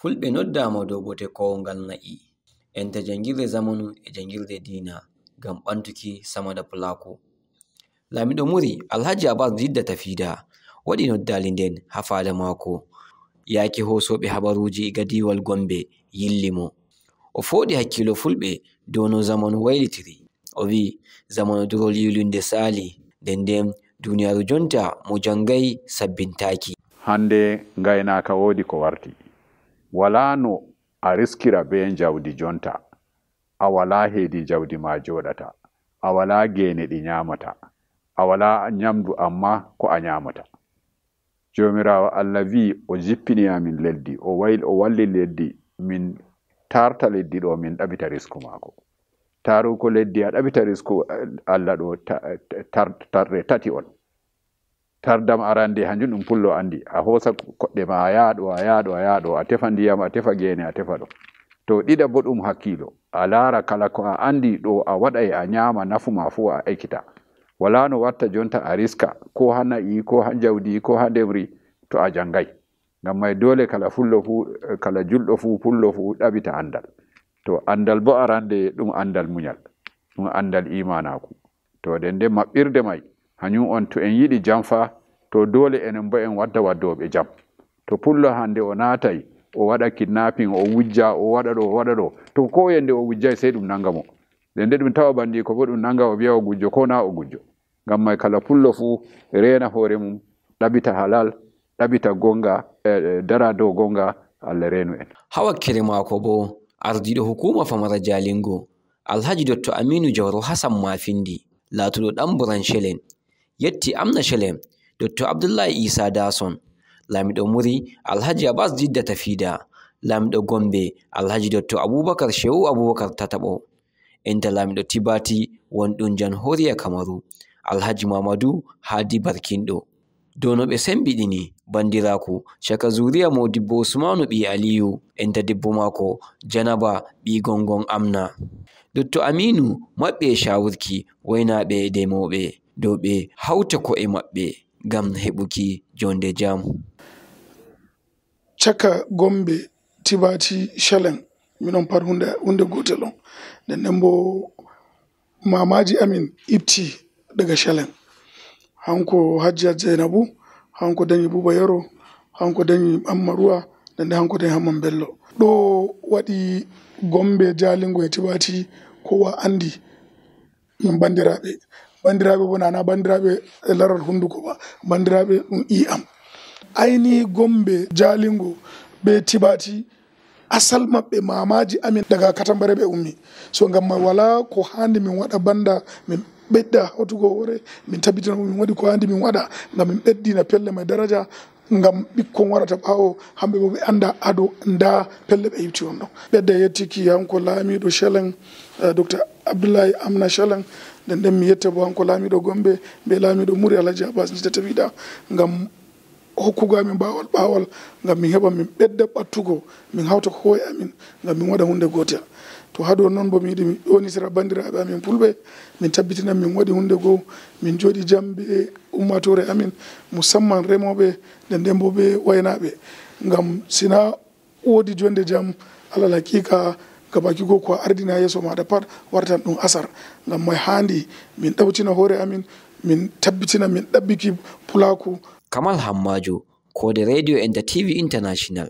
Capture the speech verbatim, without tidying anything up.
Fulɓe noddaama dow bote kowngal na'i, enta janngirde zamanu e janngirde diina ngam ɓantuki samada pulaaku. Laamiiɗo Muri, Alhaji Abbas Jidda Tafida, waɗi noddaali nden haa faale maako. Yaake hoosooɓe habaruuji iga diiwal Gombe yilli mo. O fooɗi hakkiilo Fulɓe dow no zamanu waylitiri. O wi'i, zamanu durol yiilunde saali, nden nden duniyaaru jonta mo janngay sabbintaaki. Hannde ngaynaaka woodi ko warti. Walaa no a riskira bee njawdi jonta, a walaa heedi njawdi ma jooɗata, a walaa geene ɗi nyaamata, a walaa nyamdu ammaa ko a nyaamata. Joomiraawo Allah wi'i o jippini amin lesdi, o wayl-, o walli lesdi, min taarta lesdi ɗo, min ɗaɓita risku maako. Taarugo lesdi a ɗaɓita risku, eh, Allah ɗo ta-, tar-, tarɗe tati on. Tardam arande hanjum ɗum pullo andi. A hoosa koɗɗe ma a yaha ɗo, a yaha ɗo, a yaha ɗo, a tefa ndiyam, a tefa geene, a tefa ɗo. To ɗiɗa bo ɗum hakkiilo. A laara kala ko a andi ɗo a waɗay a nyaama nafu ma fuu a ekkita. Walaa no watta jonta a riska, ko haa na'i, ko haa njawdi, ko haa ndemri, to a janngay. Ngam may doole kala fullo fuu, kala julɗo fuu, pullo fuu ɗaɓita andal. To andal bo arande ɗum andal munyal, ɗum andal iimaanaaku. To nden nden maɓɓirde may, hanyum on to en yiɗi jam fa, to doole enen bo en wadda waddooɓe jam. To pullo hande o naatay, o waɗa kidnapping, o wujja, o waɗa ɗo, o waɗa ɗo. To ko yende o wujjay sey ɗum nanga mo. Nden nden ɗum tawa bandiiko bo ɗum nanga o wi'a o gujjo, ko na o gujjo. Ngam may kala pullo fuu reena hoore mum, ɗaɓita halal, ɗaɓita gonga, eh, eh, dara dow gonga, Allah reenu en. Haa wakkere maako bo, ardiiɗo hukuuma famara Jalingo, Alhaji Dotto Aminu Jawro Hassan Mafindi, laatuɗo ɗan Buran Shelen, yetti Amna Shelen, Dotto Abdullahi Isa Dason, laamiɗo Muri, Alhaji Abbas Jidda Tafida, laamiɗo Gombe, Alhaji Dotto Abubakar Shehu Abubakar Tataɓo, enta laamiɗo Tibati wonɗum Janhoriya Kamaru, Alhaji Mamadu Hadi Barkinɗo. Dow no ɓe sembiɗini bandiraaku caka zuriya Modibbo Usmanu ɓii Aliyu, enta debbo maako Janaba ɓii Gongon Amna. Dotto Aminu maɓɓi e shawurki waynaaɓe e demooɓe dow ɓe hawta ko'e maɓɓe ngam heɓuki jonde jam. Caka Gombe, Tibati, Shelen, minon pat hunde, hunde gootel on. Nden nden bo maamaaji amin itti daga Shelen. Hanko Hajjiyat Zeynabu, hanko dañi Buuba Yero, hanko dañi Ammaruwa, nden nden hanko dañi Hamman Bello. Ɗo waɗi Gombe, Jalingo e Tibati, kowa andi min bandiraaɓe. Bandiraaɓe bo nana bandiraaɓe e laral hunduko ba, bandiraaɓe ɗum i'am. Ayni Gombe, Jalingo be Tibati, asal maɓɓe maamaaji amin daga Katambare ɓe ummi. So ngam may wala ko handi min waɗa banda min ɓedda hawtugo hoore, min tabbitina min waɗi ko handi min waɗa ngam min ɓeddina pelle may daraja, ngam ɓikkon warata ɓaawo, hamɓe bo ɓe anda ado nda pelle ɓe iwti on ɗon. Ɓedda yettiki hanko laamiɗo Shelen, eh, Docteur Abdoulaye Amna Shelen, nden nden mi yetta bo hanko laamiɗo Gombe be laamiɗo Muri Alhaji Abbas Jidda Tafida, ngam hokkugo amin ɓaawol, ɓaawol, ngam min heɓa min ɓedda ɓattugo, min hawta ko'e amin, ngam min waɗa hunde gootel. To haa dow non bo mi yiɗi mi ƴoonitira bandiraaɓe amin Fulɓe, min tabbitina min waɗi hunde goo, min jooɗi jam be ummaatoore amin, musamman remooɓe, nden nden bo be waynaaɓe. Ngam si na woodi jonde jam, alal haqiqa, gabaki goo ko a ardini haa yeeso maaɗa pat wartan ɗum asar. Ngam may haandi min ɗawtina hoore amin, min tabbitina min ɗabbiki pulaaku. Kamal Hammaajo, koode Radio enta TV International.